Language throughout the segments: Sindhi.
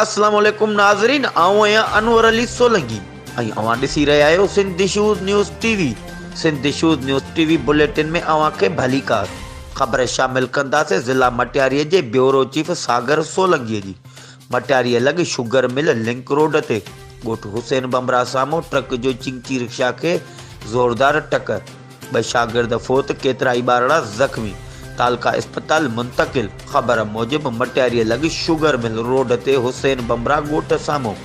السلام عليڪم ناظرين آئون آهيان انور علي سولنگي ۽ اوهان ڏسي رهيا آهيو Sindh issues news T V Sindh issues news T V bulletin ۾ اوهان کي ڀليڪار خبر شامل ڪنداسين ضلع مٽياري جي بيورو چيف ساگر سولنگي جي مٽياري لڳ شگر مل لنڪ روڊ تي ڳوٺ حسين بمبرا سامهون ٽرڪ جو چنگچي رڪشا کي زوردار ٽڪر ٻه شاگرد فوت، ڪيترائي ٻارڙا زخمي، تعلقه اسپتال منتقل، خبر موجب مٽياري لڳ شگر مل روڊ تي حسين بمبرا ڳوٺ سامهون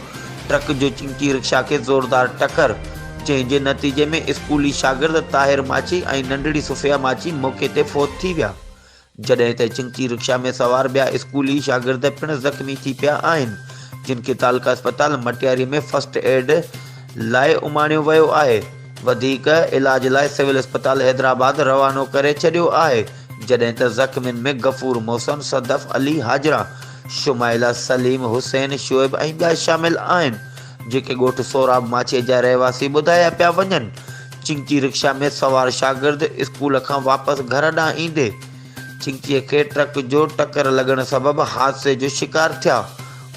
ٽرڪ جو چنگچي رڪشا کي زوردار ٽڪر، جنهن جي نتيجي ۾ اسڪولي شاگرد طاهر ماڇي ۽ ننڍڙي صفيه ماڇي موقعي تي فوت ٿي ويا. جڏهن ته چنگچي رڪشا ۾ سوار ٻيا اسڪولي شاگرد پڻ زخمي ٿي پيا آهن، جن کي تعلقه اسپتال مٽياري ۾ فرسٽ ايڊ لاء اماڻيو ويو آهي، وڌيڪ علاج لاء سول اسپتال حيدرآباد روانو ڪري ڇڏيو آهي، جڏهن ته زخمين ۾ غفور محسن، صدف علي، حاجره، شمائله، سليم حسين، شعيب ۽ ٻيا شامل آهن، جيڪي ڳوٺ سهراب ماڇي جا رهواسي ٻڌايا پيا وڃن. چنگچي رڪشا ۾ سوار شاگرد اسڪول کان واپس گهر ڏانهن ايندي چنگچيء کي ٽرڪ جو ٽڪر لڳڻ سبب حادثي جو شڪار ٿيا.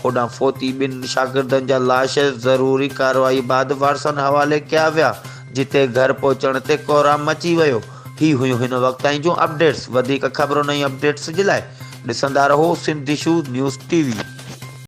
هوڏانهن فوتي ٻن شاگردن جا لاش ضروري ڪارروائي بعد وارثن حوالي ڪيا ويا، جتي گهر پهچڻ تي ڪهرام مچي ويو. هي هيون هن وقت تائين جون اپڊيٽس، وڌيڪ خبرن ۽ اپڊيٽس جي لاء ڏسندا رهو Sindh issues news T V.